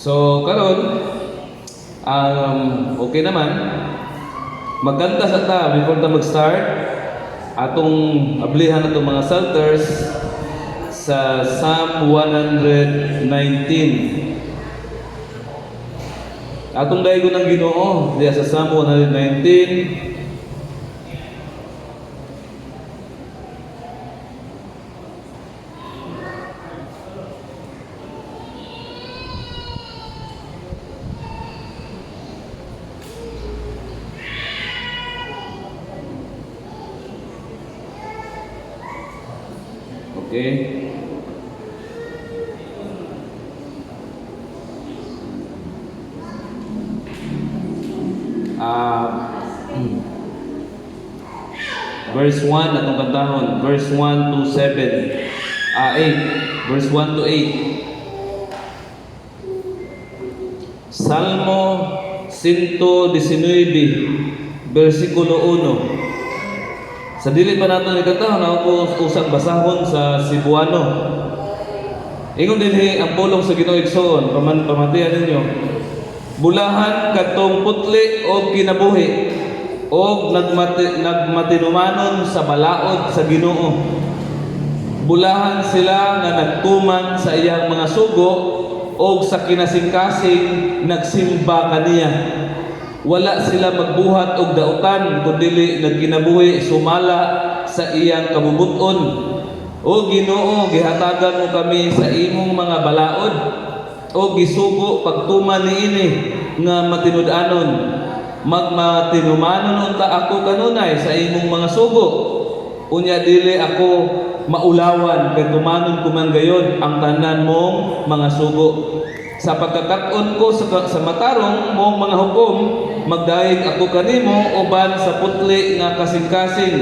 So karon, okay naman. Magkanta sa ta before ta mag-start. Atong ablihan atong mga psalters sa Psalm 119. Atong daygon ang Ginoo diya sa Psalm 119. Okay. Verse 1 atong kantahon, verse 1 to 7. 8. Verse 1 to 8. Salmo 119, versikulo 1. Sa dili pa nato ni kantahon, ako usang basahon sa Cebuano. Ingon dinhi ang pulong sa Ginoo, igsoon, pamatian ninyo. Bulahan kadtong putli og kinabuhi og nagmatinumanon sa balaod sa Ginoo. Bulahan sila nga nagtuman sa iyang mga sugo og sa kinasingkasing nagsimba kaniya. Wala sila magbuhat og dautan kundili nagkinabuhi sumala sa iyang kabubut-on. O Ginoo, gihatagan mo kami sa imong mga balaod o gisugo pagtuman niini nga matinud-anon. Magmatinumanon unta ako kanunay sa imong mga sugo. Unya dili ako maulawan kay tumanon ko man gayod ang tanan mong mga sugo. Sa pagkakat-on ko sa matarong mong mga hukom, magdayeg ako kanimo uban sa putli nga kasing-kasing.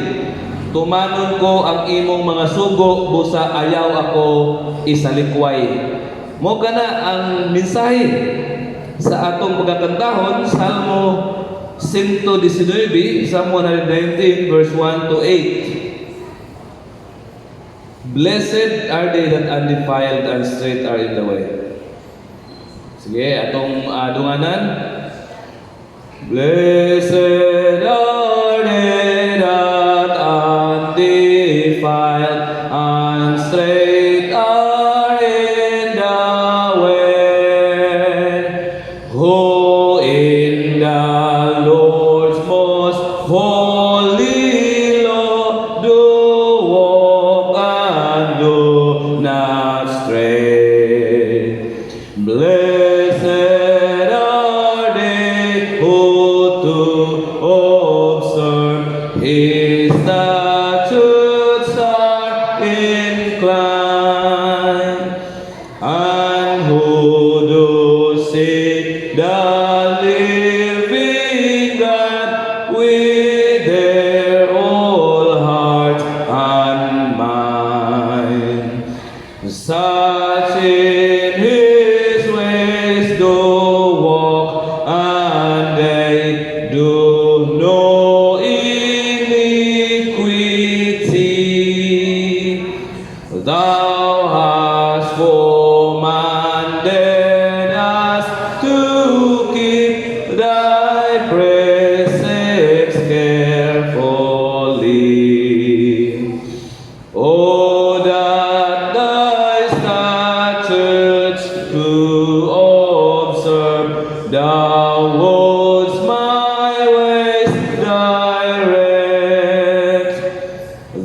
Tumanon ko ang imong mga sugo busa ayaw ako isalikway. Mao kana ang mensahe sa atong pagkakantahon, Salmo 119, Psalm 119, verse 1 to 8. Blessed are they that undefiled and straight are in the way. Sige, atong dunganan. Blessed are they that undefiled and straight are in the way, who in the Lord's most holy law do walk and do not stray. Blessed are they who to observe His statutes are inclined, and who do seek the living God with their whole heart and mind. Such in His ways do walk, and they do no iniquity. Thou hast commanded us to keep thy precepts carefully. Oh, that thy statutes to observe, thou wouldst my ways direct.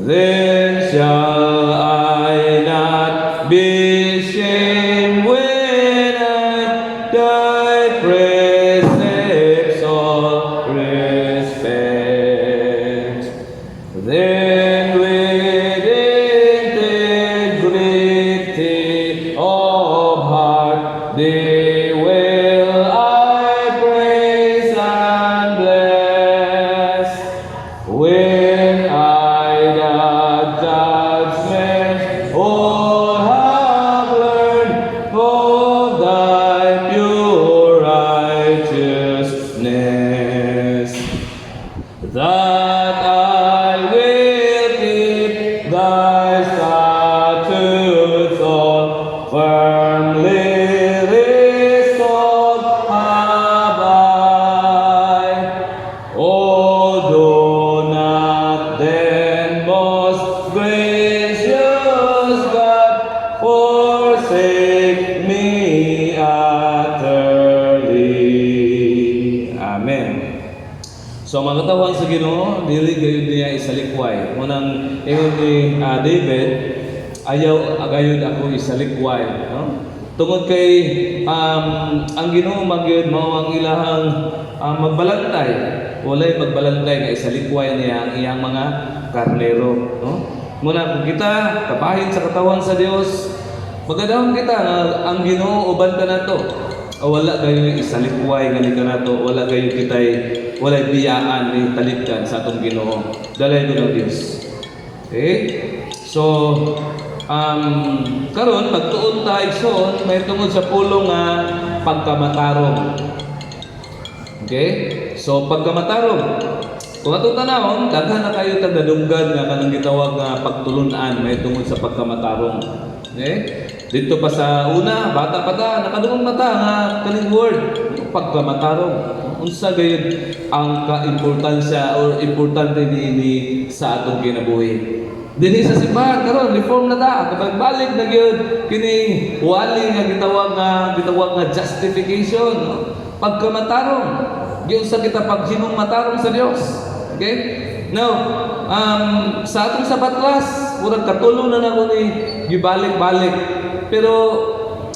Then shall I not be shamed when I thy precepts all respect. Then with integrity of heart, thee will I praise and bless. When I the judgments all have learned of thy pure righteousness, that I will keep thy statutes all firmly resolved. Forsake me utterly. Amen. So ang mga katawhan sa Ginoo, dili gayud niya isalikway. Munang ingon ni David, "Ayaw gayud ako isalikway," no? Tungod kay ang Ginoo magyud mao ang ilahang magbalantay. Walay magbalantay nga isalikway niya ang iyang mga karnero, no? Muna kung kita kabahin sa katawan sa Dios, magadahom kita nga ang Ginoo uban kanato. O wala gayud isalikway nga ni kanato, wala gayud kitay walay biyaan ni talikdan sa atong Ginoo. Dalay ko ng Dios. Okay? So, karon magtuon ta, igsoon, may tungod sa pulong nga pagkamatarong. Okay? So pagkamatarong. Kung atong tanawon, daghan na kayo tag nadunggan nga kanang gitawag nga pagtulunan may tungod sa pagkamatarong. Okay? Dito pa sa una, bata pa ta, nakadungog na ta nga kaning word, pagkamatarong. Unsa gayud ang kaimportansya or importante niini sa atong kinabuhi? Dinhi sa simbahan karon, reform na ta, kabalik-balik na gyud kining wali nga gitawag nga justification, no? Pagkamatarong. Giunsa kita paghimong matarong sa Dios. Okay? Now, sa atong Sabbath class, murag katulong na nako ni gibalik-balik. Pero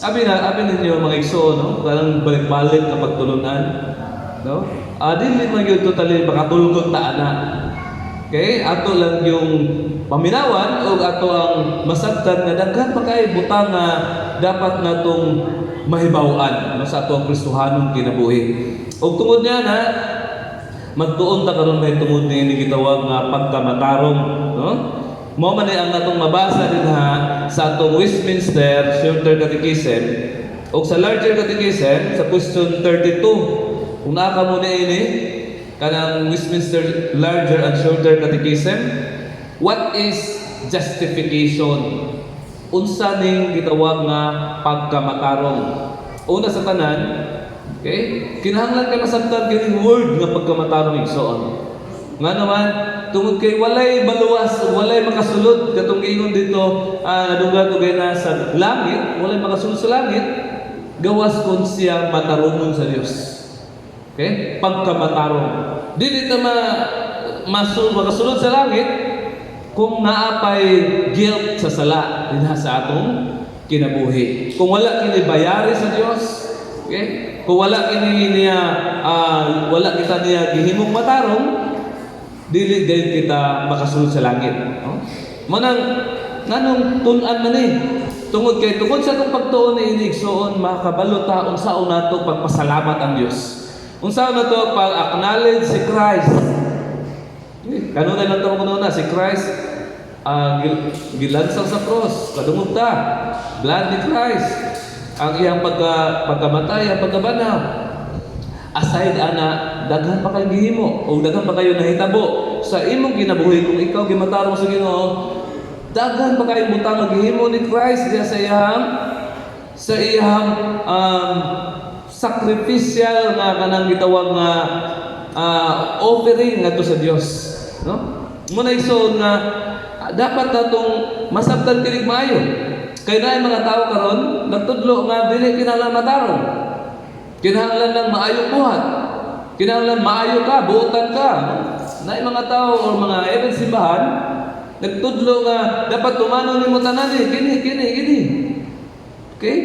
abi na abi ninyo, mga igsoon, no? Kanang balik-balik nga pagtulunan, no? Dili man gyud totally makatulgon ta ana. Okay? Ato lang yung paminawan o ato ang masabtan nga daghan pa kay butang nga dapat natong mahibaw-an, no, sa ato ang Kristohanong kinabuhi. Ug tungod niya na magtuon ta karon may tungod ni gitawag nga pagkamatarong, no? Mao man ni ang atong mabasa dinha sa atong Westminster Shorter Catechism ug sa Larger Catechism sa question 32. Kung naa kamo niini kanang Westminster Larger and Shorter Catechism, what is justification? Unsa ning gitawag nga pagkamatarong? Una sa tanan, okay, kinahanglan kay masabtan kining word nga pagkamatarong, igsoon. Nga naman, tungod kay walay baluwas, walay makasulod katong giingon dito, nadunggan ko na sa langit, walay makasulod sa langit gawas kung siya matarungon sa Dios. Okay? Pagkamatarong. Dili ta ma masul makasulod sa langit kung naa pay guilt sa sala dinha sa atong kinabuhi. Kung wala kini bayari sa Dios, okay? Kung wala kini niya wala kita niya gihimong matarong, dili din kita makasulod sa langit, no? Manang nganong tun-an man eh? Tungod kay tungod sa atong pagtuon ni igsoon, makabalo ta unsaon nato pagpasalamat ang Dios. Unsaon nato pag-acknowledge si Christ. Eh, kanunay lang ito kuno na si Christ gilansang sa cross, kadungog ta. Blood ni Christ. Ang iyang pagkamatay, ang pagkabanhaw. Aside ana, daghan pa kayo gihimo o daghan pa kayo nahitabo sa imong kinabuhi kung ikaw gimatarong sa Ginoo. Daghan pa kayo butang nga gihimo ni Christ diya sa iyang sacrificial nga kanang gitawag nga offering ngadto sa Dios, no? Muna, igsoon, nga dapat natong masabtan kinig maayo. Kay naay mga tao karon nagtudlo nga dili kinahanglan matarong. Kinahanglan lang maayo buhat. Kinahanglan maayo ka, buotan ka. Naay mga tao or mga even simbahan nagtudlo nga dapat tumanon nimo tanan eh, kini kini kini. Okay?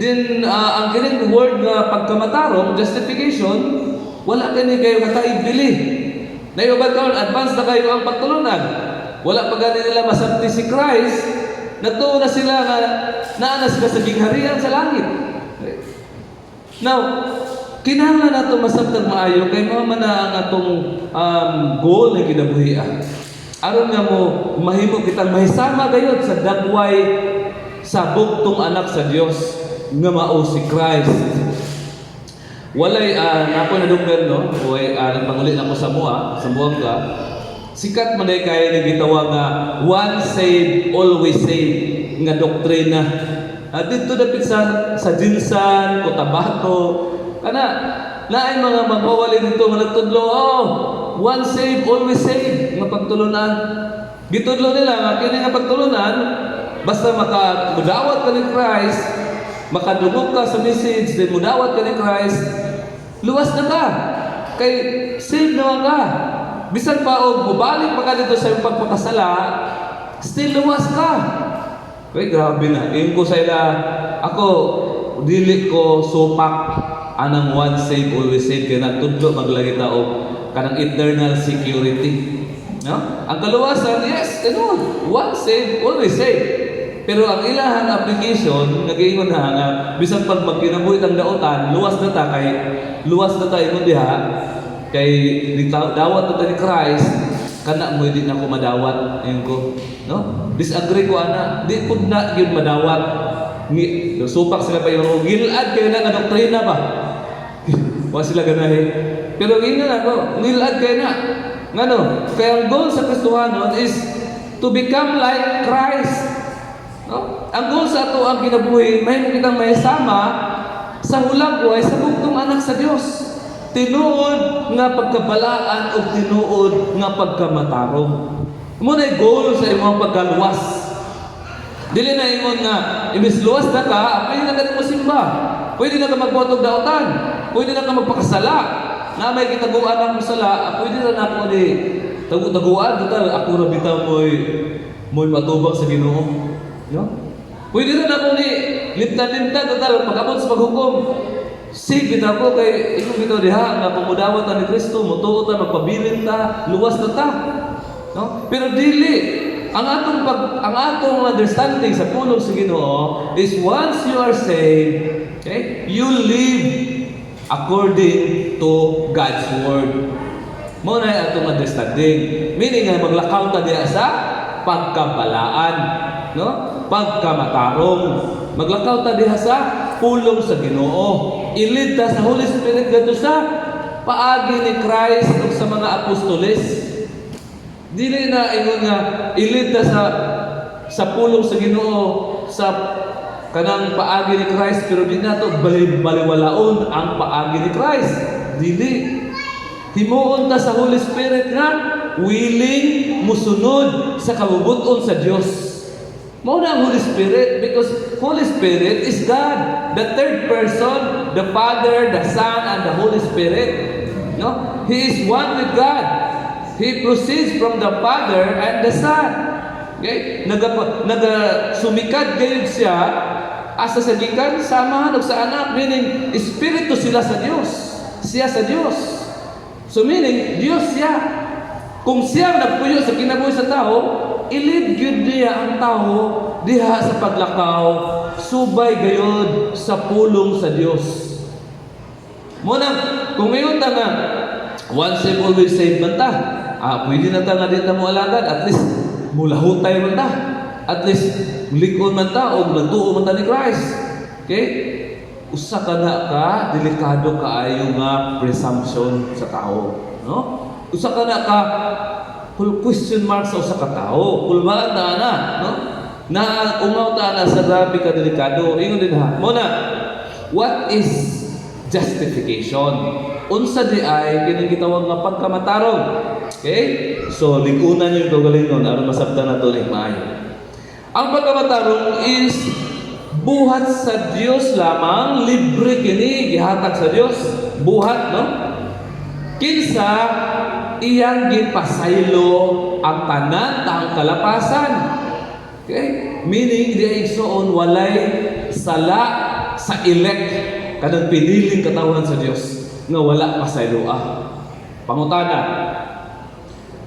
Din ang kining word nga pagkamatarong, justification, wala kini kayo kataig bili. Nayuban karon advance na kayo ang pagtulunan. Wala pa gani nila masabti si Christ, nagtuo na sila nga naa na sila sa gingharian sa langit. Okay? Now, kinahanglan nato masabtan maayo kay mao man na ang atong goal nga kinabuhian. Aron nga mo mahimo kitang mahisama gayud sa dagway sa bugtong anak sa Dios nga mao si Christ. Walay nako nadunggan, no, way nagpanguli nako sa mua, sa Buanga. Sikat man day kay nga gitawag nga "one saved, always saved" nga doktrina. Dito dapit sa GenSan, Cotabato, kana naay mga magwawali dito nga nagtudlo, "Oh, one saved, always saved" nga pagtulunan. Gitudlo nila nga kini nga pagtulunan Basta maka mudawat ka ni Christ, makadungog ka sa message, then mudawat ka ni Christ, luwas na ka. Kay save naman ka. Bisan pa og mubalik pa ka dito sa iyong pagpakasala, still luwas ka. Uy, grabe na. Ingon ko sa ila, ako, dili ko supak anang once save, always save, kaya nagtudlo maglagi ta og kanang eternal security. No? Ang kaluwasan, yes, tinuod. Once save, always save. Pero ang ilahang application, nag-iingon na nga, bisan pag magkinabuhi ang dautan, luwas na ta kay luwas na ta ingon diha, kay dawat na ta ni Christ, kana mo di na ko madawat ingon ko, no? Disagree ko ana, di pud na gyud madawat. Supak sila pa yung gilad kayo na nga doktrina ba. Wa sila ganahi. Pero ingon ako, ngilad kayo na. Ngano? Kaya ang goal sa Kristohanon is to become like Christ. No? Ang goal sa ato ang kinabuhi, mahimo kitang may sama sa hulagway sa bugtong anak sa Dios. Tinuod nga pagkabalaan o tinuod nga pagkamatarong. Mo na goal sa imong pagkaluwas. Dili na ingon nga imbes luwas na ka, pwede na ka mo simba. Pwede na ka magbuhat og dautan. Pwede na ka magpakasala. Na may kitaguan akong sala, pwede na nako ni tagu-taguan, total ako ra bitaw mo'y matubang sa Ginoo. No? Pwede na nako ni limtan-limtan, total pag-abot sa paghukom. Sige bitaw ko kay ingon bitaw diha nga kung mudawat ta ni Kristo, mutuo ta, magpabilin ta, luwas na ta. No? Pero dili ang atong understanding sa pulong sa Ginoo is once you are saved, okay, you live according to God's word. Mo na atong understanding. Meaning nga maglakaw ta diha sa pagkabalaan, no? Pagkamatarong. Maglakaw ta diha sa pulong sa Ginoo. I-lead ta sa Holy Spirit gadto sa paagi ni Christ ug sa mga apostoles. Dili na ingon nga i-lead ta sa pulong sa Ginoo sa kanang paagi ni Christ pero di nato baliwalaon ang paagi ni Christ. Dili. Himuon ta sa Holy Spirit nga willing musunod sa kabubut-on sa Dios. Mao na ang Holy Spirit because Holy Spirit is God, the third person, the Father, the Son, and the Holy Spirit. No? He is one with God. He proceeds from the Father and the Son. Okay? Naga sumikad gayud siya asa sa gikan sa Amahan ug sa Anak, meaning espiritu sila sa Dios. Siya sa Dios. So meaning Dios siya. Kung siya nagpuyo sa kinabuhi sa tao, i-lead gyud niya ang tao diha sa paglakaw subay gayud sa pulong sa Dios. Mo nang kung ngayon ta nga once save, always save man ta. Ah, pwede na ta nga di ta mo alagad, at least mulahutay man ta. At least likon man ta o nagtuo man ta ni Christ. Okay? Usa ka na ka delikado kaayo nga presumption sa tao, no? Usa ka na ka question mark sa usa ka tao. Kulbaan ta na, no? Na ungaw ta na sa grabe ka delikado. Ingon din ha. Mo na, what is justification? Unsa di ay kining gitawag nga pagkamatarong? Okay? So ligunan yung kaugalingon aron masabtan nato ni maayo. Ang pagkamatarong is buhat sa Dios lamang, libre kini gihatag sa Dios. Buhat, no? Kinsa iyang gipasaylo ang tanan taang kalapasan. Okay? Meaning di ay igsoon walay sala sa elect, kanang piniling katawhan sa Dios nga wala pasayloa. Pangutana,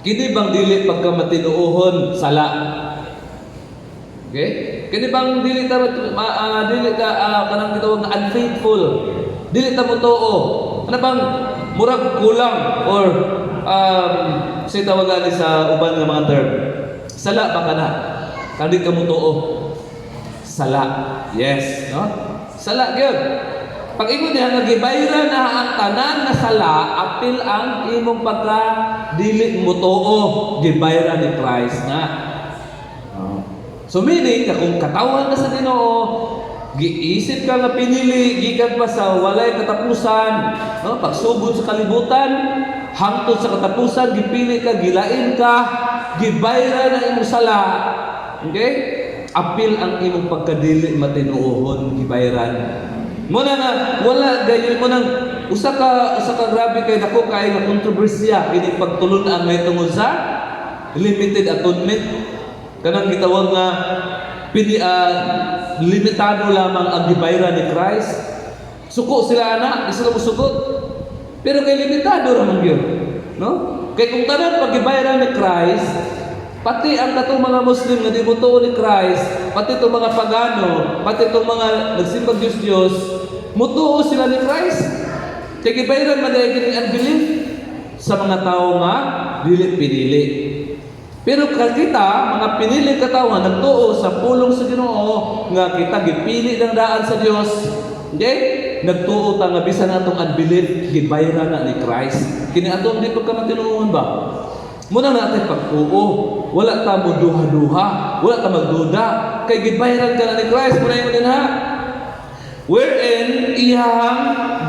kini bang dili pagkamatinuohon sala? Okay? Kini bang dili ka kanang gitawag nga unfaithful? Dili ta mo tuo. Ano bang murag kulang or say tawagan ni sa uban nga mga term? Sala ba kana? Kung di ka mo tuo. Sala. Yes, no? Sala gyud. Pag ingon niya nga gibayran na ang tanan nga sala, apil ang imong pagka dili mo tuo, gibayran ni Christ na. Oh. So meaning, na kung katawan ka sa Ginoo, giisip ka nga pinili gikan pa sa walay katapusan, no? Pagsugod sa kalibutan, hangtod sa katapusan, gipili ka, gilain ka, gibayran ang imong sala. Okay? Apil ang imong pagkadili matinuohon, gibayran. Mo na nga wala gayon mo nang usa ka grabe kay dako kay nga kontrobersiya kini pagtulun-an may tungod sa limited atonement, kanang gitawag nga pini limitado lamang ang gibayran ni Christ. Suko sila ana, di sila mosugot. Pero kay limitado ra man gyud, no? Kay kung tanan paggibayran ni Christ, pati ang katong mga Muslim nga di motuo ni Christ, pati itong mga pagano, pati itong mga nagsimbag Diyos Diyos, mutuo sila ni Christ. Kay gibayran man dahil kining unbelief sa mga tao nga dili pinili. Pero kita, mga pinili katawhan, nagtuo sa pulong sa Ginoo, nga kita gipili ng daan sa Dios. Okay? Nagtuo ta nga bisan atong unbelief, gibayran na ni Christ. Kini atong di pagkamatinuon ba? Muna natin pagtuo. Wala ta mo duha-duha, wala ta magduda. Kay gibayran ka na ni Christ, muna yun din ha. Wherein iyang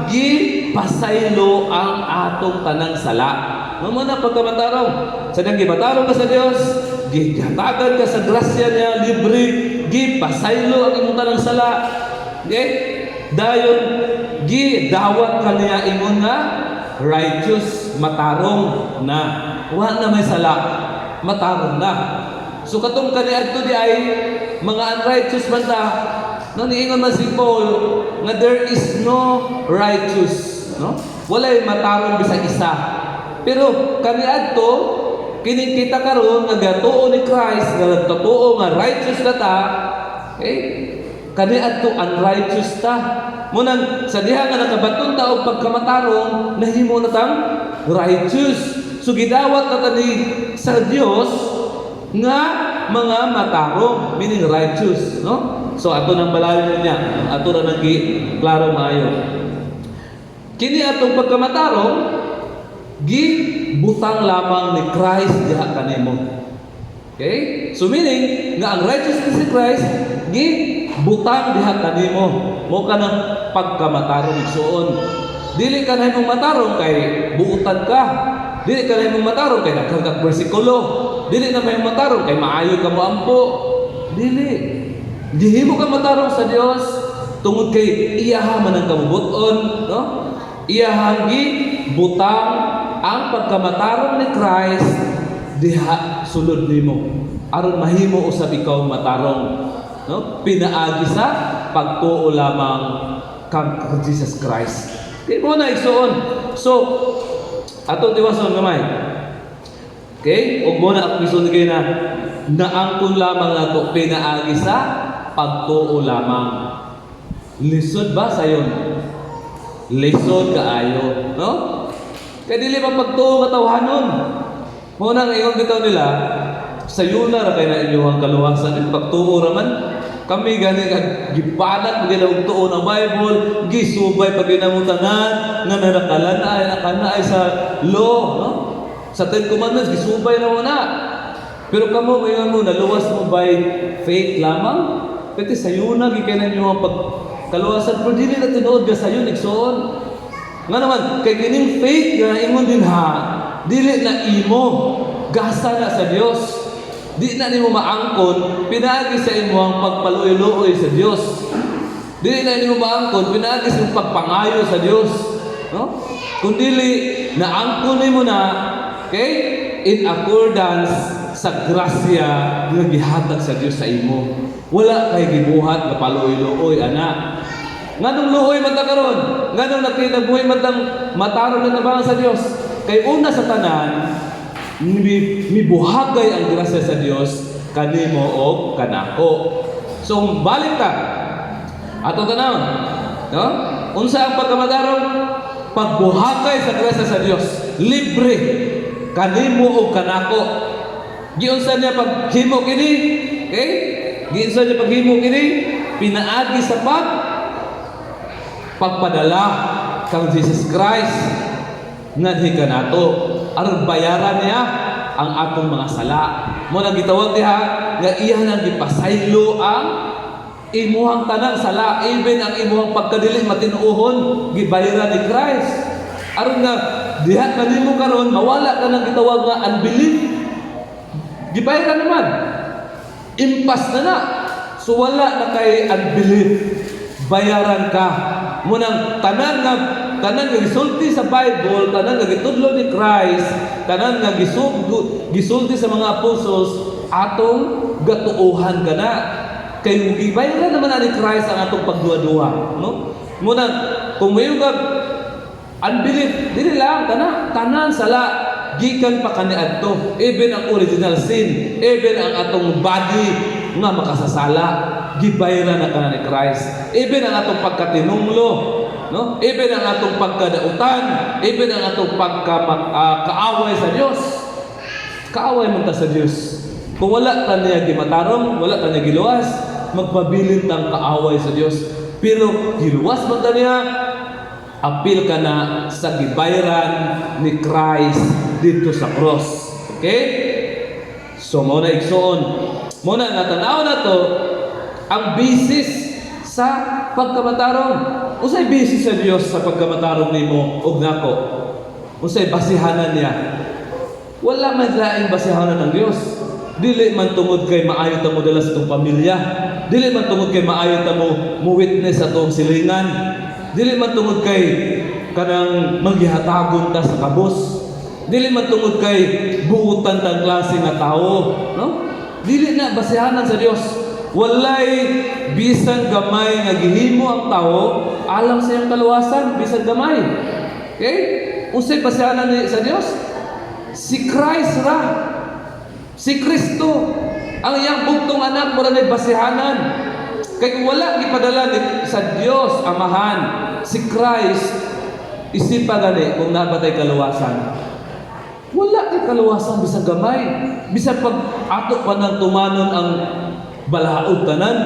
gipasaylo ang atong tanang sala. No mo na pagkamatarong. Sa diyang gimatarong ka sa Dios, gihatagan ka sa grasya niya libre, gipasaylo ang imong tanang sala. Okay? Dayon gidawat ka niya ingon nga righteous, matarong na. Wa na may sala, matarong na. So katong kaniadto di ay mga unrighteous man ta, no, niingon man si Paul nga there is no righteous, no? Walay matarong bisan isa. Pero kaniadto kini kita karon nga gatuo ni Christ, nga nagtatuo nga righteous na ta, okay? Kaniadto unrighteous ta. Munang sa diha nga nakabaton ta og pagkamatarong, nahimo na tang righteous. So gidawat na ta ni sa Dios nga mga matarong, meaning righteous, no? So ato nang balayon niya, ato ra nang gi klaro maayo. Kini atong pagkamatarong gibutang lamang ni Christ diha kanimo. Okay? So meaning nga ang righteousness ni Christ gibutang diha kanimo. Mo ka ng pagkamatarong, igsuon. Dili ka na imong matarong kay buutan ka. Dili ka na imong matarong kay daghan kag bersikulo. Dili na may matarong kay maayo ka moampo. Dili. Gihimo ka matarong sa Dios tungod kay iyaha man ang kabubut-on, no? Iyahang gibutang ang pagkamatarong ni Christ diha sulod nimo aron mahimo usab ikaw matarong, no? Pinaagi sa pagtuo lamang kang Jesus Christ. Di mo na, igsuon. So atong tiwason gamay. Okay, ug mo na ako igsuon kay na naangkon lamang nato pinaagi sa pagtuo lamang. Lisod ba sayon? Lisod kaayo, no? Kay dili pa pagtuo katawhanon. Mo nang ingon bitaw nila, sayuna ra kay na inyong kaluwasan in pagtuo ra man. Kami gani kag gibanat gyud og tuo ng Bible, gisubay pag ginamo tanan nga narakalan ay nakana ay sa law, no? Sa Ten Commandments gisubay na mo na. Pero kamo ngayon mo naluwas mo by faith lamang. Pwede sayuna gi kay ninyo ang pagkaluwasan, pero dili na tinuod ga sayon, igsoon. Nga naman kay kining faith nga ingon din ha, dili na imo, gasa na sa Dios. Di na nimo maangkon pinaagi sa imong pagpaluoy-luoy sa Dios. Dili na nimo maangkon pinaagi sa imong pagpangayo sa Dios, no? Kung dili naangkon nimo na, okay, in accordance sa grasya nga gihatag sa Dios sa imo. Wala kay gibuhat nga paluoy-luoy ana. Nganong luoy man ta karon? Nganong nakinabuhi man tang matarong na tabangan sa Dios? Kay una sa tanan, mibuhagay ang grasya sa Dios kanimo og kanako. So balik ta. Ato tanawon. No? Unsa ang pagkamatarong? Pagbuhagay sa grasya sa Dios, libre kanimo og kanako. Giunsa niya paghimo kini? Okay? Giunsa niya paghimo kini? Pinaagi sa pagpadala kang Jesus Christ nganhi kanato aron bayaran niya ang atong mga sala. Mo nang gitawag diha nga iya nang gipasaylo ang imuhang tanang sala, even ang imuhang pagkadili matinuohon, gibayaran ni Christ. Aron nga diha kanimo karon mawala ka nang gitawag nga unbelief. Gibayaran naman. Impas na na. So wala na kay unbelief. Bayaran ka. Munang tanan nga gisulti sa Bible, tanan nga gitudlo ni Christ, tanan nga gisulti sa mga apostles, atong gatuohan ka na. Kay gibayaran naman na ni Christ ang atong pagduha-duha, no? Munang kung mayo ka unbelief, dili lang kana, tanan sala gikan pa kaniadto, even ang original sin, even ang atong body nga makasasala, gibayaran na kana ni Christ. Even ang atong pagkatinunglo, no? Even ang atong pagkadautan, even ang atong pagka kaaway sa Dios. Kaaway man ta sa Dios. Kung wala ta niya gimatarong, wala ta niya giluwas, magpabilin tang kaaway sa Dios. Pero giluwas man ta niya, apil ka na sa gibayran ni Christ dito sa cross. Okay? So mao na, igsoon. Mao na nga tan-aw na to ang basis sa pagkamatarong. Unsay basis sa Dios sa pagkamatarong nimo ug nako? Unsay basihanan niya? Wala man laing basihanan ng Dios. Dili man tungod kay maayo ta mo dala sa atong pamilya. Dili man tungod kay maayo ta mo mo witness sa atong silingan. Dili man tungod kay kanang manggihatagon ta sa kabus. Dili man tungod kay buutan tang klase nga tao, no? Dili na basihanan sa Dios. Walay bisan gamay nga gihimo ang tao alang sa iyang kaluwasan, bisan gamay. Okay? Unsay basihanan ni sa Dios? Si Christ ra. Si Kristo. Ang iyang bugtong anak mo ra basihanan. Kay kung wala gipadala ni, sa Dios Amahan si Christ, isipa gani kung naa ba tay kaluwasan. Wala kay kaluwasan bisan gamay. Bisan pag ato pa nang tumanon ang balaod tanan,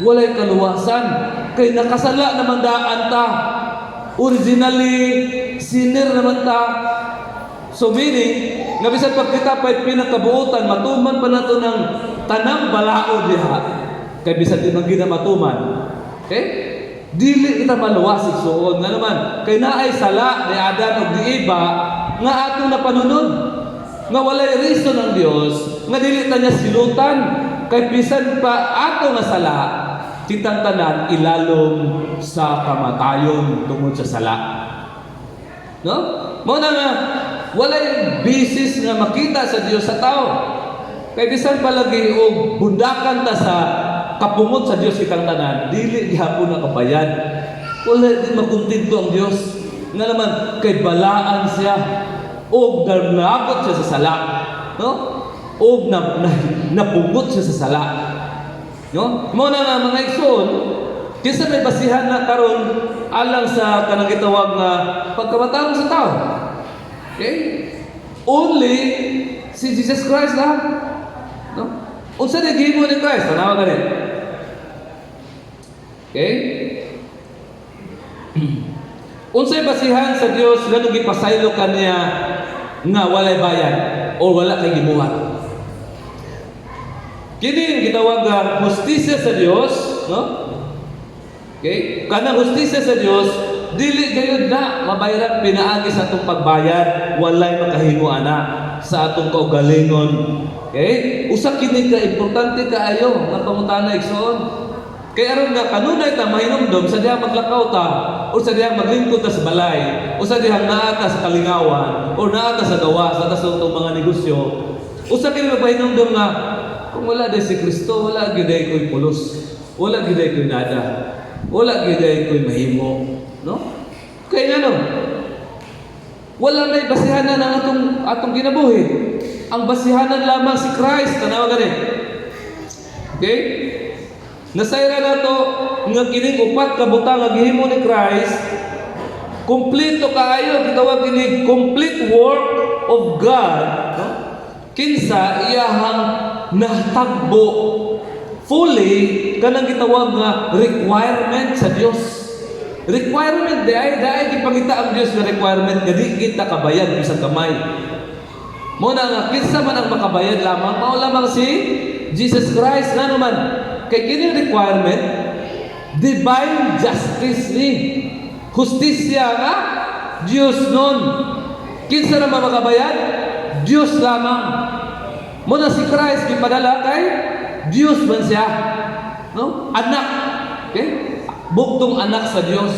walay kaluwasan. Kay nakasala naman daan ta. Originally, sinner naman ta. So meaning, nga bisan pag kita pa'y pinakabuutan, matuman pa nato ng tanang balaod diha. Kay bisan di man gina matuman. Okay? Dili kita maluwas, igsuon. Nga naman, kay naay sala ni Adan ug ni Eva nga atong napanunod. Nga walay reason ang Dios nga dili ta niya silutan kay bisan pa ato nga sala, kitang tanan ilalom sa kamatayon tungod sa sala. No? Mao na nga walay basis nga makita sa Dios sa tao. Kay bisan palagi og bundakan ta sa kapungot sa Dios kitang tanan, dili gihapon na kabayad. Wala din makontento ang Dios. Nga naman kay balaan siya og naabot siya sa sala. No? Og na, napungot siya sa sala. No? Mao na nga, mga igsoon, kinsa may basihan na karon alang sa kanang gitawag nga pagkamatarong sa tao? Okay? Only si Jesus Christ lang. No? Unsa na gihimo ni Christ? Tanawa gani. Okay? Unsay basihan sa Dios nganong gipasaylo kaniya nga walay bayad o wala kay gibuhat? Kini ang gitawag nga hustisya sa Dios, no? Okay? Kanang hustisya sa Dios, dili gayud na mabayaran pinaagi sa atong pagbayad, walay makahimo ana sa atong kaugalingon. Okay? Usa kini ka importante kaayo nga pangutana, igsoon. Kay aron nga kanunay ta mahinumdom sa dihang maglakaw ta o sa dihang maglingkod ta sa balay o sa dihang naa ta sa kalingawan o naa ta sa gawas, naa ta sa atong mga negosyo. Usa kini mapahinumdom nga kung wala diay si Kristo, wala gyud ay ko'y pulos. Wala gyud ay ko'y nada. Wala gyud ay ko'y mahimo, no? Kay ngano? Wala na'y basihanan ang atong kinabuhi. Ang basihanan lamang si Christ, tanawa gani. Okay? Nasayra nato nga kining upat ka butang nga gihimo ni Christ kumpleto kaayo, gitawag kini complete work of God, no? Kinsa iyahang natagbo fully kanang gitawag nga requirement sa Dios. Requirement di ay dai gipangita ang Dios nga requirement nga di kita kabayad bisan gamay. Mao na nga kinsa man ang makabayad lamang, mao lamang si Jesus Christ. Ngano man? Kay kini requirement divine justice ni. Hustisya nga Dios nun. Kinsa naman makabayad? Dios lamang. Mao na si Christ gipadala kay Dios man siya. No? Anak. Okay? Bugtong anak sa Dios.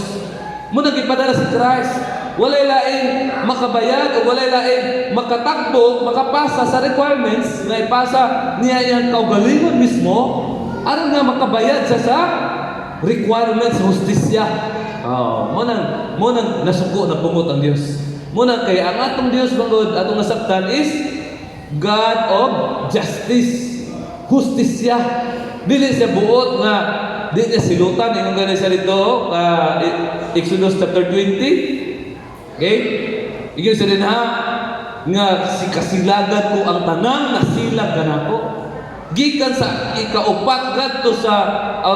Mao na gipadala si Christ. Walay laing makabayad o walay laing makatakbo, makapasa sa requirements nga ipasa niya iyang kaugalingon mismo aron nga makabayad siya sa requirements sa hustisya. Oh, mao nang nasuko na pungot ang Dios. Mao nang kay ang atong Dios bangod atong nasabtan is God of justice. Hustisya. Dili siya buot nga di niya silutan. Ingon gani siya dito, Exodus chapter 20. Okay? Ingon siya dinha nga si kasilagan ko ang tanang nasilag kanako. Gikan sa ikaupat ngadto sa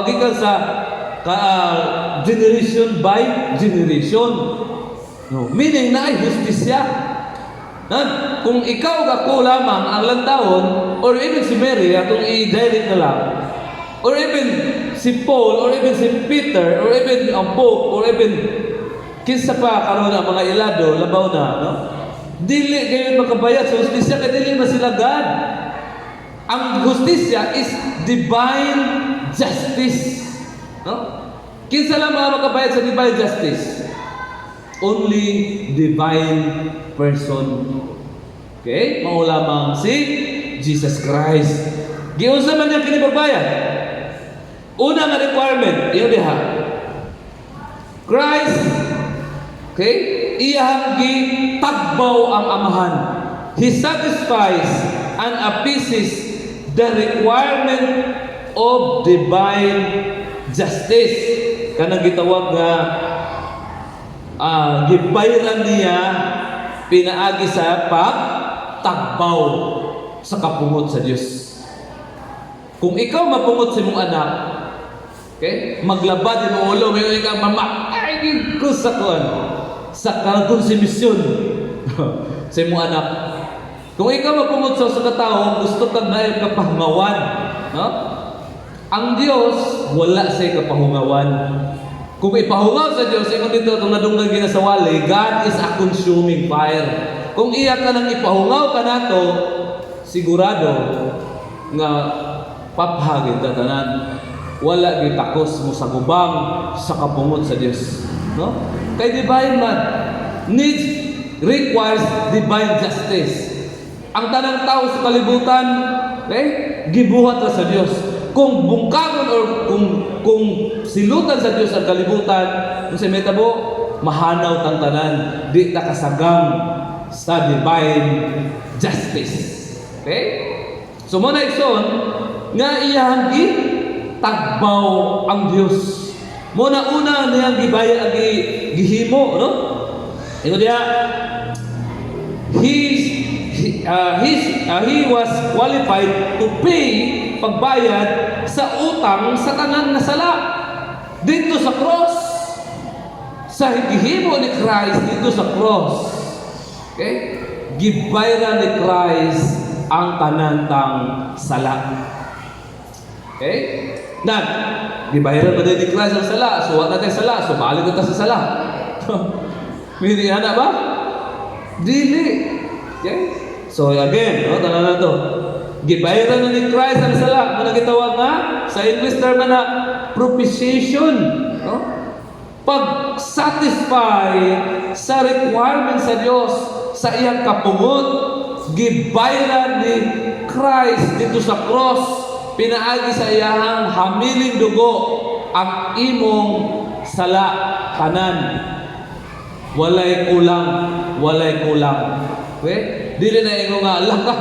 gikan sa ka, generation by generation. No, meaning na ay hustisya. Nan, kung ikaw ug ako lamang ang lantawon or even si Mary atong i-direct na lang, or even si Paul, or even si Peter, or even ang Pope, or even kinsa pa karon ang mga ilado labaw na, no, dili kayo makabayad sa hustisya kay dili man sila God. Ang hustisya is divine justice, no? Kinsa lang mga makabayad sa divine justice? Only divine person. Okay? Mao lamang si Jesus Christ. Giunsa man niya kini pagbayad? Una nga requirement, iyo diha. Christ, okay? Iyahang gitagbaw ang Amahan. He satisfies and appeases the requirement of divine justice. Kanang gitawag nga gibayran niya pinaagi sa pagtagbaw sa kapungot sa Dios. Kung ikaw mapungot sa imong anak, okay? Maglabad imong ulo, may ka mama, ay ko sa kuan sa konsumisyon sa imong anak. Kung ikaw mapungot sa usa ka tawo, gusto kang naay kapahungawan, no? Ang Dios wala say kapahungawan. Kung ipahungaw sa Dios, ingon dito itong nadunggan ginasawali, God is a consuming fire. Kung iya ka nang ipahungaw ka nato, sigurado nga paphagin ta tanan. Wala gitakos mo sa gubang sa kapungot sa Dios. No? Kay divine man needs requires divine justice. Ang tanang tao sa kalibutan, okay, gibuhat ra sa Dios. Kung bungkagon or kung silutan sa Dios ang kalibutan, kung sa metabo, mahanaw tang tanan, di ta kasagang sa divine justice. Okay? So mao na, igsoon, nga iyahang gitagbaw ang Dios. Mao na una niyang gibaya ang gihimo, no? Ingon diha, he was qualified to pay, pagbayad sa utang sa tanan na sala dito sa cross, sa gihimo ni Christ dito sa cross. Okay, gibayran ni Christ ang tanan tang sala. Okay, nan gibayaran ba ni Christ ang sala? So wa na tay sala, so balik ta sa sala. Mili ana ba? Dili. Okay? So again, no, tanan na to. Gibayaran na ni Christ ang sala. Mao gitawag nga sa English term na propitiation, no? Pag-satisfy sa requirement sa Dios sa iyang kapungot, gibayaran ni Christ dito sa cross pinaagi sa iyahang hamiling dugo ang imong sala tanan. Walay kulang, walay kulang. Okay? Dili na ingon nga ala ka.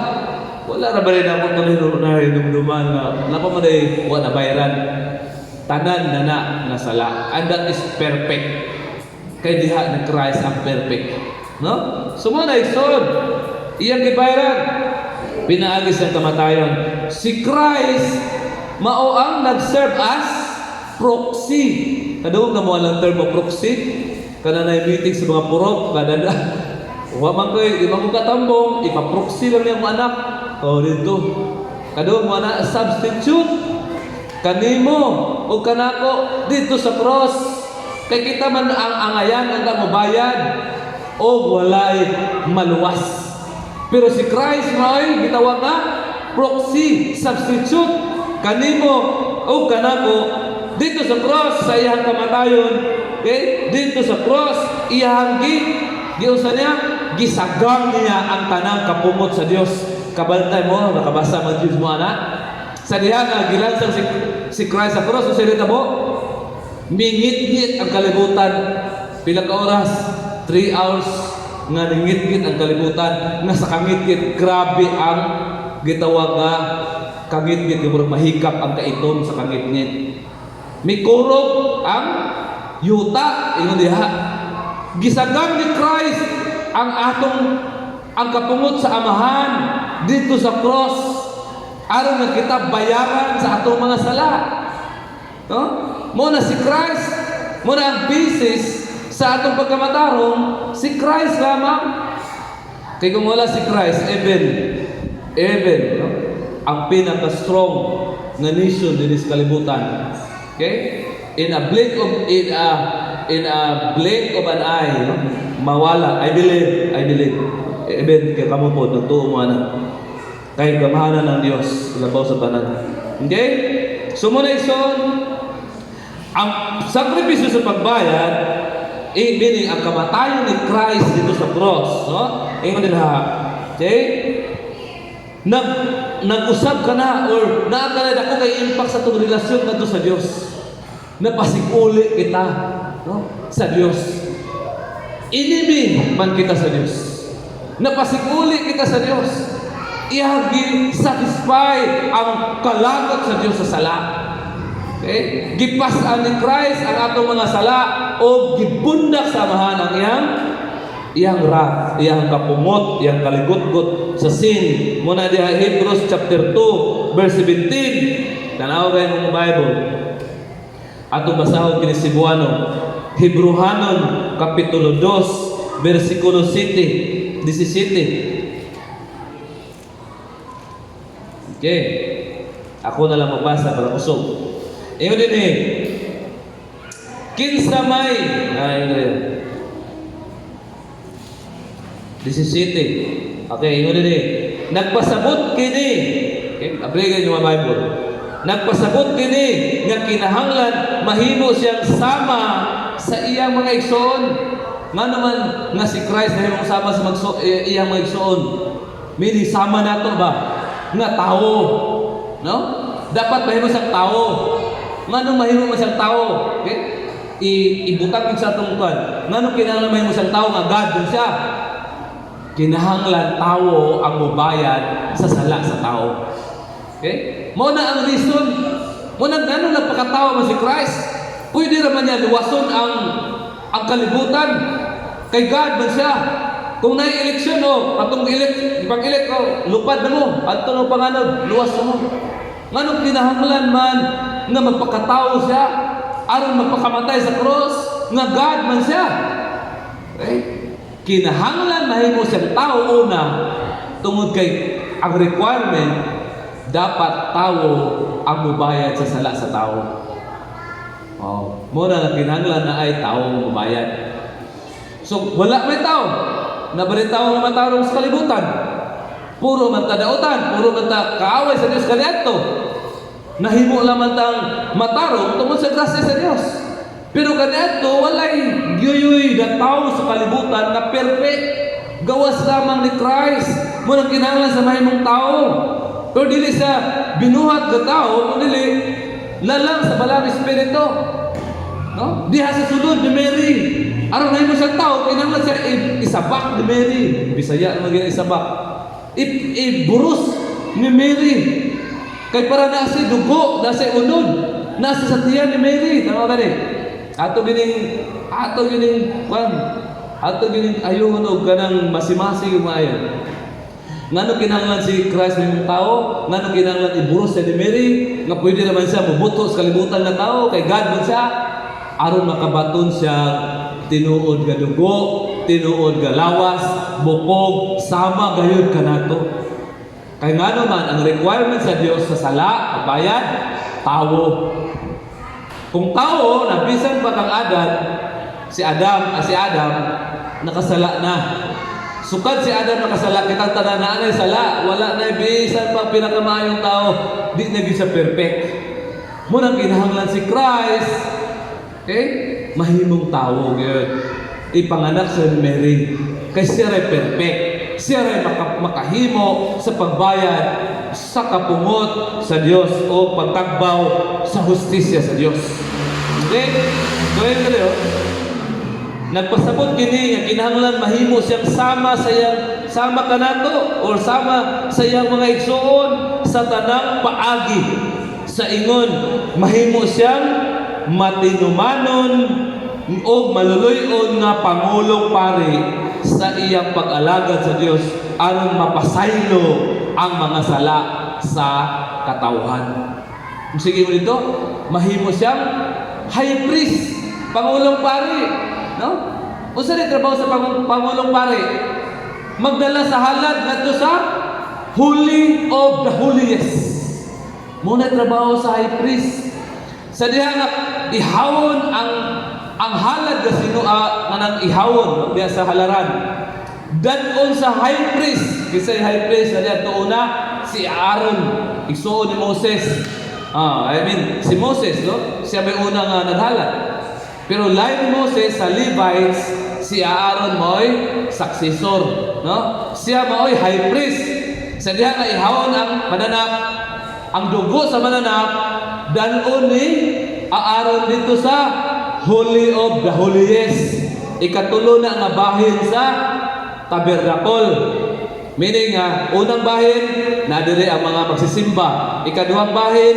Wala ra ba rin ako nahinumduman nga napa man day wa na bayaran. Tanan na na nga sala. And that is perfect. Kay diha ni Christ ang perfect. No? So mao na, igsoon. Iyang gibayaran pinaagi sa kamatayon. Si Christ mao ang nag-serve as proxy. Kadungog na mo ang term mo proxy? Kana na meeting sa mga purok, kada na wa man koy, di man ko katambong, ipa-proxy lang niyang anak. Oh, dito. Kadungog mo na substitute kanimo o kanako dito sa cross. Kay kita man ang angayan ang mobayad o walay maluwas. Pero si Christ mao'y gitawag nga proxy, substitute kanimo. O kanako dito sa cross sa iyang kamatayon. Okay? Dito sa cross, iyang giunsa niya, gisagang niya ang tanang kapungot sa Dios. Kabantay mo, nakabasa man Diyos mo ana. Sa diha nga gilansang si Christ sa cross, unsa mo? Mingit-ngit ang kalibutan. Pila ka oras? 3 hours nga ningit-ngit ang kalibutan, nga sa kangit-ngit, grabe ang gitawag nga kangit-ngit, nga murag mahikap ang kaitom sa kangit-ngit. Mikurog ang yuta ingon diha. Gisagang ni Christ ang atong ang kapungot sa Amahan dito sa cross aron nga kita bayaran sa atong mga sala. No? Mo na si Christ, mo na ang basis sa atong pagkamatarong, si Christ lamang. Kay kung wala si Christ, even, no, ang pinaka-strong nga nation dinhi sa kalibutan. Okay? In a blink of an eye, no, mawala. I believe, I believe. Even kay kamo po, nagtuo mo ana. Kay gamhanan ng Dios labaw sa tanan. Okay? So mo na ison, ang sakripisyo sa pagbayad, meaning ang kamatayon ni Christ dito sa cross, no? Ingon nila, okay? Nag-usab ka na or naa ka na dako kay impact sa atong relasyon ngadto sa Dios. Napasiguli kita, no, sa Dios. Enemy man kita sa Dios. Napasiguli kita sa Dios. Iyang satisfy ang kalagot sa Dios sa sala. Okay? Gipas-an ni Christ ang atong mga sala o gibundak sa Amahan ang iyang iyang wrath, iyang kapungot, iyang kaligutgot sa sin. Muna diha Hebrews chapter 2 verse 17. Tanaw kayo mong Bible. Atong basahon kini Cebuano. Hebrehanon kapitulo 2 versikulo 7, 17. Okay. Ako na lang magbasa para kusog. Ingon din eh. Kinsa may ay yun na yun. 17. Okay, ingon din eh. Nagpasabot kini. Okay, apply niyo mga Bible. Nagpasabot kini nga kinahanglan mahimo siyang sama sa iyang mga igsoon. Nga naman nga si Christ nahimong sama sa iyang mga igsoon. Meaning sama nato ba? Nga tao. No? Dapat mahimo siyang tao. Nganong mahimo man siyang tao? Okay? Ibutang yun sa atong kuan. Nganong kinahanglan mahimo siyang tao nga God dun siya? Kinahanglan tao ang mubayad sa sala sa tao. Okay? Mo na ang reason. Mo na ngano nagpakatao man si Christ. Pwede raman niya luwason ang kalibutan. Kay God man siya. Kung naay eleksyon o, atong elect, ipag-elect o, lupad na mo, adto na panganod, luwas na mo. Nganong kinahanglan man nga magpakatao siya, aron magpakamatay sa cross, nga God man siya. Okay? Kinahanglan mahimo siyang tao una tungod kay ang requirement, dapat tao ang mubayad sa sala sa tao. Oh, mo na kinahanglan na ay tao ang mubayad. So wala may tao. Nabali tao nga matarong sa kalibutan. Puro man ta dautan, puro man ta kaaway sa Dios kaniadto. Nahimo lamang tang matarong tungod sa grasya sa Dios. Pero kaniadto walay giyuyoy na tao sa kalibutan na perfect. Gawas lamang ni Christ. Mo nang kinahanglan sa mahimong tao. Pero dili sa binuhat ga tao, kundi lalang sa Balaang Espiritu. No? Diha sa sulod ni Mary. Aron nahimo siyang tao, kinahanglan siya isabak ni Mary. Bisaya naman gina isabak. Iburus ni Mary. Kay para na si dugo, na si unod, nasa sa tiyan ni Mary. Tama ba ni? Ato gining kwan, ato gining ayun og kanang masimasi yung maayo. Ngano kinahanglan si Christ mahimong tao? Ngano kinahanglan iburos siya ni Mary? Nga pwede naman siya mubuto sa kalibutan nga tao kay God man siya, aron makabaton siya tinuod nga dugo, tinuod nga lawas, bukog, sama gayud kanato. Kay ngano man ang requirement sa Dios sa sala, pagbayad, tao. Kung tao, nabisan pa kang Adan, si Adam nakasala na. Sukad si Adam nakasala, kitang tanan na anay sala, wala na bisan pa pinakamaayong tao, di na gyud siya perfect. Mao nang kinahanglan si Christ, okay? Mahimong tawo gyud. Ipanganak sa Mary. Kay siya ray perfect. Siya ray makahimo sa pagbayad sa kapungot sa Dios o pagtagbaw sa hustisya sa Dios. Okay? So, ayun ka. Nagpasabot kini nga kinahanglan mahimo siyang sama sa iyang, sama kanato or sama sa iyang mga igsuon sa tanang paagi. Sa ingon, mahimo siyang matinumanon o maluluy-on nga pangulong pari sa iyang pag-alagad sa Dios aron mapasaylo ang mga sala sa katawhan. Sige mo dito, mahimo siyang high priest, pangulong pari, no? Unsa ni trabaho sa pangulong pari? Magdala sa halad ngadto sa Holy of the Holiest. Mao na trabaho sa high priest. Sa diha nga ihawon ang halad nga sino nga nang ihawon, no, diha sa halaran. Dadon sa high priest, kisay high priest na diha una? Si Aaron, igsuon ni Moses. I mean, si Moses, no? Siya may una nga naghalad. Pero lain ni Moses sa Levites, si Aaron mo'y successor, no? Siya mao'y high priest. Sa diha nga ihawon ang mananap, ang dugo sa mananap, dalon ni Aaron dito sa Holy of the Holiest. Ikatulo na nga bahin sa tabernacle. Meaning nga, unang bahin, na diri ang mga magsisimba. Ikaduhang bahin,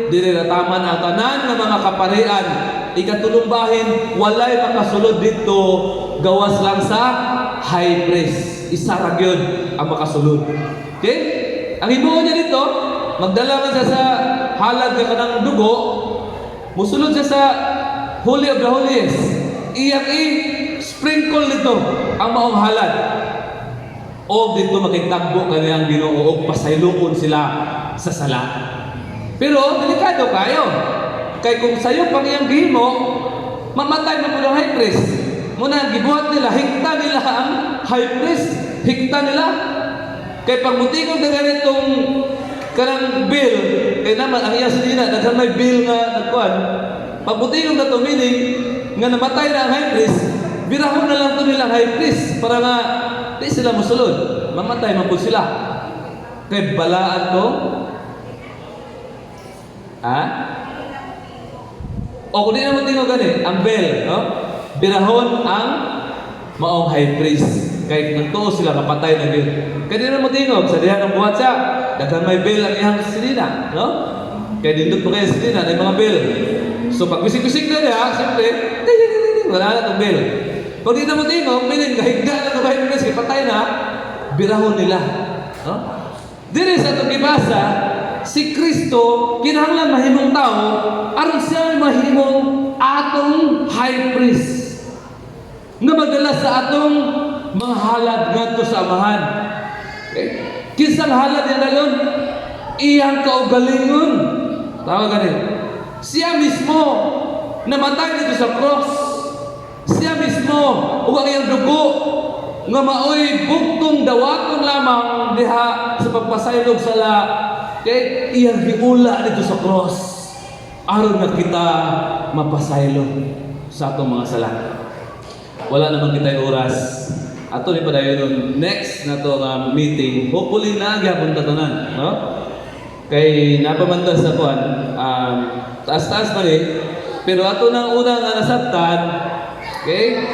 diri rataman ang tanan nga mga kaparian. Ikatulong bahin, walay makasulod dito, gawas lang sa high priest. Isa ra gyud ang makasulod. Okay? Ang himuon niya dito, magdala man siya sa halad nga kanang dugo, musulod siya sa Holy of the Holiest. Iyang i-sprinkle dito ang maong halad. O dito makitagbo kaniyang Ginoo og pasayloon sila sa sala. Pero delikado kayo. Kay kung sayo pang iyang gihimo, mamatay man pud ang high priest. Mao na ang gibuhat nila, higta nila ang high priest. Higta nila. Kay pag mutingog na ganitong kanang bell, kay naman ang iyang sinina, daghan may bell nga nagkuan. Pag mutingog na to, meaning nga namatay na ang high priest, birahon na lang to nilang high priest para nga di sila musulod. Mamatay man pud sila. Kay balaan to. Ha? O kung di na mo tingog gani, ang bell, no? Birahon ang maong high priest. Kay nagtuo sila kapatay na gyud. Kay di na mo tingog sa diha ng buhat siya. Daghan may bell ang iyang silina, no? Kay nindot mo kayo silina, may mga bell. So pag wisik-wisik na niya, siyempre, ting, ting, ting, ting, wala na itong bell. Pag di na mo tingog, meaning gahigda na itong high priest, kay patay na, birahon nila. No? Diri sa itong gibasa, si Kristo kinahanglan mahimong tao aron siya mahimong atong high priest nga magdala sa atong mga halad ngadto sa Amahan. Okay? Kinsang halad niya dalon? Iyang kaugalingon. Tama gani. Siya mismo namatay dito sa cross. Siya mismo ug ang iyang dugo nga maoy bugtong dawaton lamang diha sa pagpasaylog sala kay iyang giula dito sa cross aron nga kita mapasaylo sa atong mga sala. Wala naman kita oras. Ato ni padayon nun next na to nga meeting. Hopefully na gyapon ta tanan, no? Kay napamanda sa kuan, taas-taas pa ni. Pero ato nang una nga nasabtan, okay?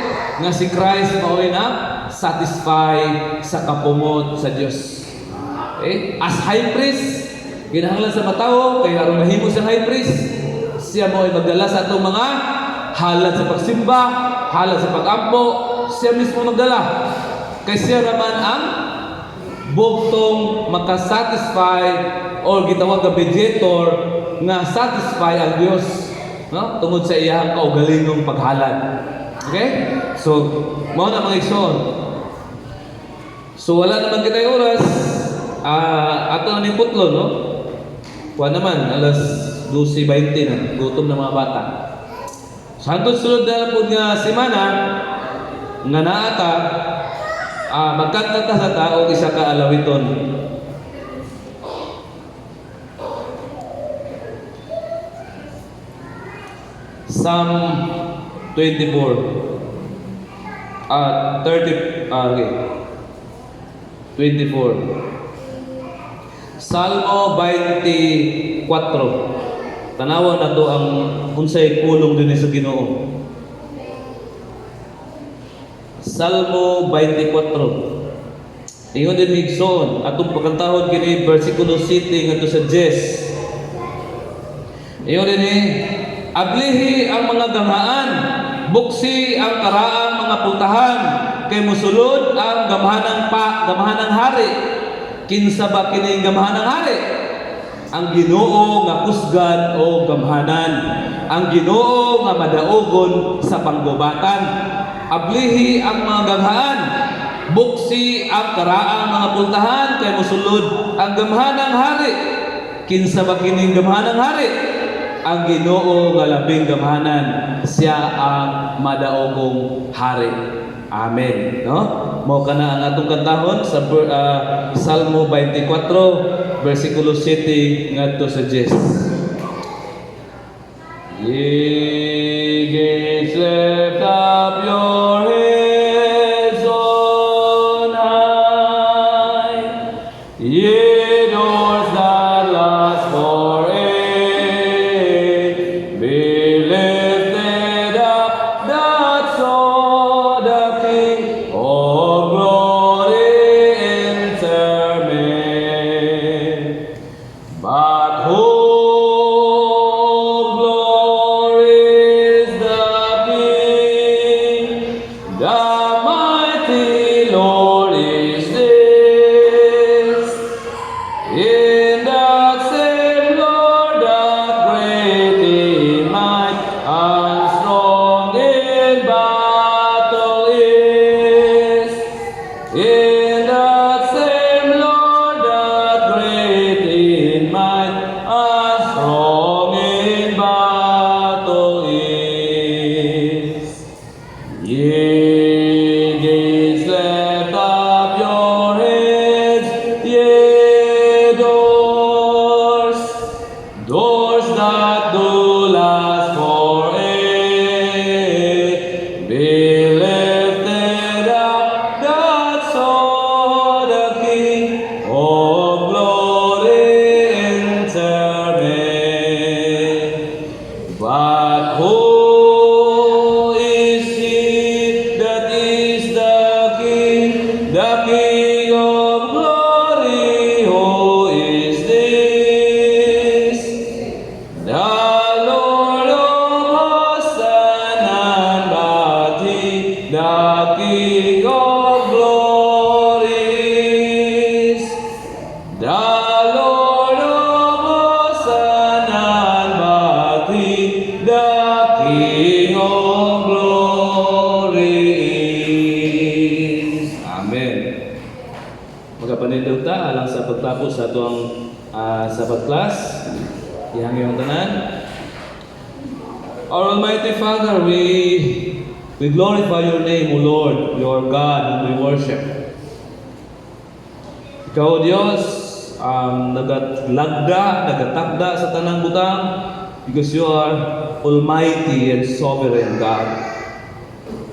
Nga si Christ mao'y na satisfy sa kapungot sa Dios. Okay? As high priest, kinahanglan sa matawo kay aron mahimo siyang high priest, siya mo ay magdala sa atong mga halad sa pagsimba, halad sa pagampo, siya mismo magdala. Kay siya naman ang bugtong makasatisfy or gitawag nga mediator nga satisfy ang Dios, no, tungod sa iyang kaugalingong paghalad. Okay? So, mao na, mga igsoon. So wala naman kita oras. Ato na ning putlo, no? Kuha naman, alas 12:20 na. Gutom na mga bata. So hantod sulod na lang po nga semana nga naa ta, magkanta ta sa tao isa ka alawiton. Psalm 24. Ah, 30, ah, okay. 24. Salmo 24. Tanawa nato ang unsay pulong dinhi sa Ginoo. Salmo 24. Ingon dinhi, igsoon, atong pagkantahon kini versikulo 7 ngadto sa 10. Ingon dinhi, "Ablihi ang mga ganghaan, buksi ang karaang mga pultahan, kay musulod ang gamhanang hari. Kinsa ba kining gamhanang hari? Ang Ginoo nga kusgan o gamhanan, ang Ginoo nga madaugon sa panggubatan. Ablihi ang mga ganghaan, buksi ang karaang mga pultahan, kay musulod ang gamhanang hari. Kinsa ba kining gamhanang hari? Ang Ginoo nga labing gamhanan, siya ang madaogong hari." Amen. No? Mao kana ang atong kantahon sa Salmo 24 versikulo 7 ngadto sa 10. Ye gates, lift up your heads on high, ye doors that last for aye, be lifted up, that so the King of glory enter may. But who of glory is the King? The mighty Lord is this. In that same Lord, that great in might and strong in battle is. In that same Lord, that great in might and strong in battle is. Ye gates, lift up your heads, ye doors, doors that do last for aye, be lifted up, that so the King of glory enter may. But who is he that is the King, the King of glory? Who is this? The Lord of hosts, and none but he, the King of glory is. The Lord of hosts, and none but he, the King of glory is. Amen. Magapanindog ta alang sa pagtapos sa atuang Sabbath class. Ihangyo ang tanan. Our Almighty Father, we glorify your name, O Lord, your God, whom we worship. Ikaw, O Diyos, ang nagalagda, nagatakda sa tanang butang, because you are Almighty and Sovereign God.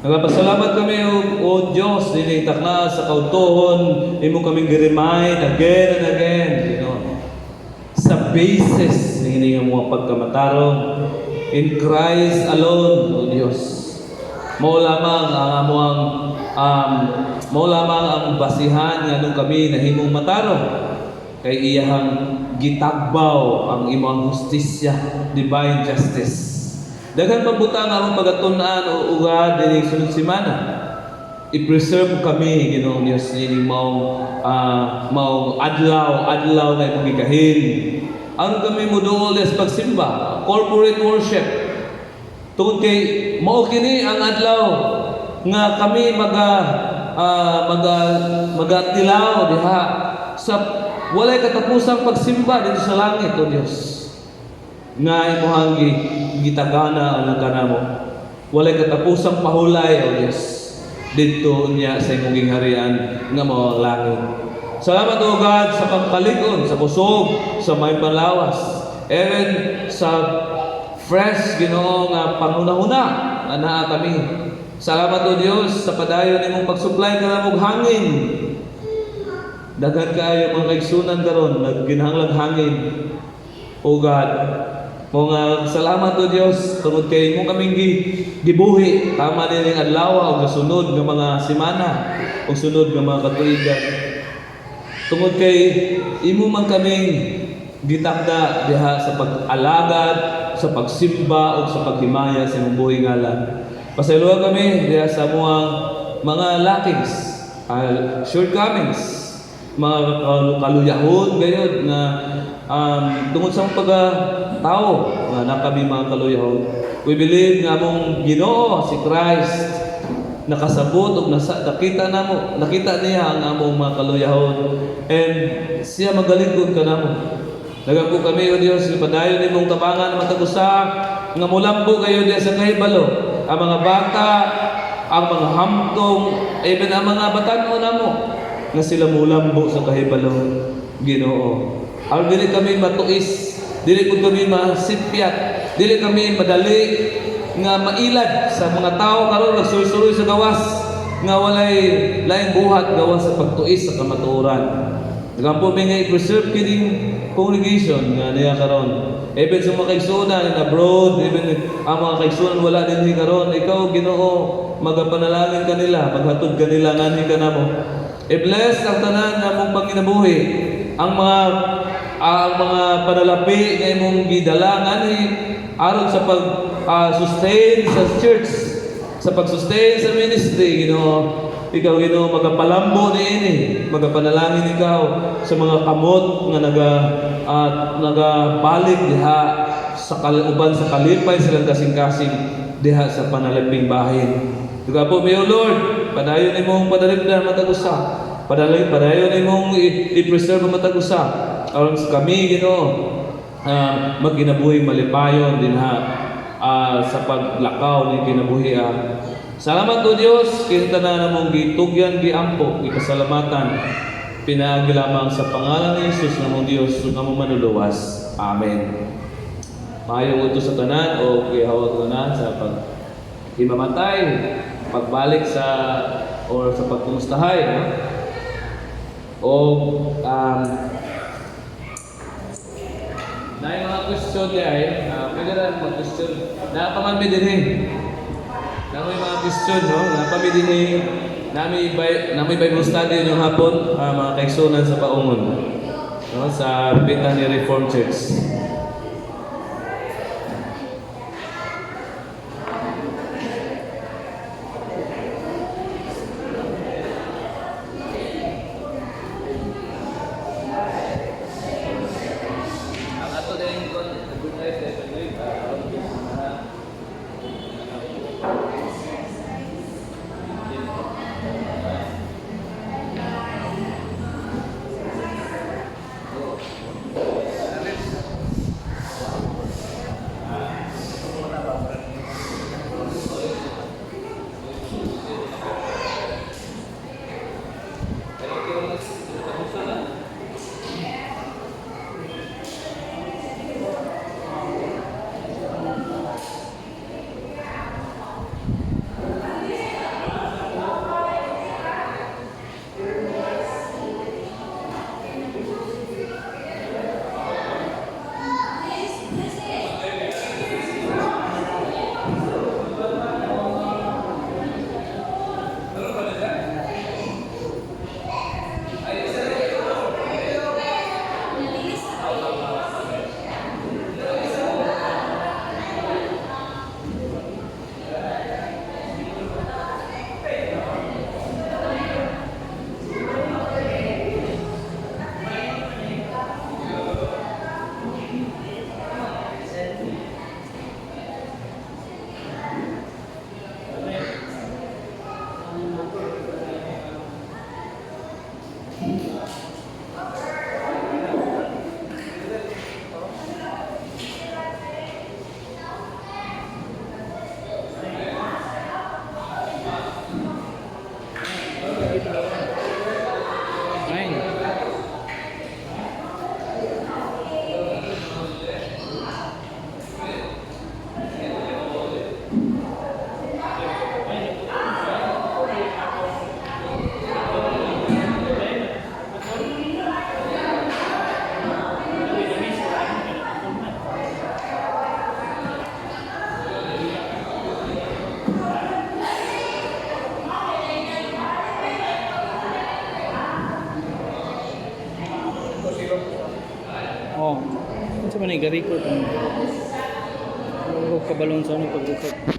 Nagapasalamat kami, O Diyos, dinhi takna sa kautuhon, imo kaming gi-remind again and again sa basis ng inyong mga pagkamatarong in Christ alone, O Diyos. Mao lamang ang basihan nganong kami nahimong matarong kay iyahang gitagbaw ang imong hustisya, divine justice. Daghan pang butang among pagatun-an o ugad dinhi sunod semana. I-preserve kami, Ginoong Dios, nining maong adlaw, adlaw nga imong gikahin. Aron kami moduol sa pagsimba, corporate worship. Tungod kay mao kini ang adlaw nga kami magatilaw diha sa walay katapusang pagsimba dito sa langit, O Dios. Nga imuhang gitagana ang kanamo. Walay katapusang pahulay, O Dios. Didto niya sa imong gingharian nga mao ang langit. Salamat, O God, sa pagkalig-on, sa kusog, sa may panlawas. Even sa fresh, Ginoo, nga panghuna-huna nga naa kami. Salamat, O Dios, sa padayon nimong pag-supply kanamog hangin. Daghan kaayo mga kaigsunan karon nagginahanglag hangin. O God, mo nga salamat, O Dios, tungod kay imo kaming gibuhi tama nining adlaw ug sunod nga mga semana ug sunod nga mga katuigan. Tungod kay imo man kaming gitakda diha sa pag-alagad, sa pagsimba ug sa paghimaya sa imong buhi ngalan. Pasayloa kami diha sa among mga lackings, shortcomings, mga kaluyahon gayod nga tungod sa among pagka-tao nga na kami mga kaluyahon. We believe nga among Ginoo si Christ nakasabot ug nasa nakita namo, nakita niya ang among mga kaluyahon and siya magaligod kanamo. Nagampo kami, O Dios, padayon nimong tabangan matag usa nga mulambo kayo diya sa kahibalo, ang mga bata, ang mga hamtong, even ang mga batan-o namo nga sila mulambo sa kahibalo, Ginoo. Aron dili kami matuis, dili pud kami masipyat, dili kami madali nga mailad sa mga tao karon nagsuroy sa gawas nga walay laing buhat gawas sa pagtuis sa kamatuoran. Nagampo mi nga i-preserve kining congregation nga niya karon. Even sa mga kaigsuonan in abroad, even ang mga kaigsuonan wala dinhi karon, ikaw, Ginoo, magapanalangin kanila, maghatod kanila nganhi kanamo. I-bless ang tanan namong panginabuhi, ang mga panalapi nga imong gidala nganhi aron sa pag sustain sa church, sa pag-sustain sa ministry, Ginoo. Ikaw, Ginoo, magapalambo niini, magapanalangin ikaw sa mga kamot nga nagabalik diha sa uban sa kalipay silang kasing-kasing diha sa panaliping bahin. Duga po mi, O Lord, padayon nimong padalipdan matag usa. Padayon nimong i-preserve ang matag usa. Aron sa kami, Ginoo, magginabuhi malipayon dinha sa paglakaw ni kinabuhi. Salamat, O Dios, kini tanan namong gitugyan, giampo, gipasalamatan pinaagi lamang sa pangalan ni Jesus namong Dios ug among manluluwas. Amen. Maayong udto sa tanan o gihawag tanan sa pag himamatay, pagbalik sa or sa pagkumustahay, no? O na yung mga question di ay, pwede na mag-question. Naa pa man mi dinhi. Naa may mga question, no? Naa pa mi dinhi. Nami Bible study yung hapon, mga kaigsunan sa Baungon. No? Sa Bethany Reformed Church. Ang ato din kon good night eh, Oh. Unsa man ay ga-record? Ano ko kabalon sa ano pag-record?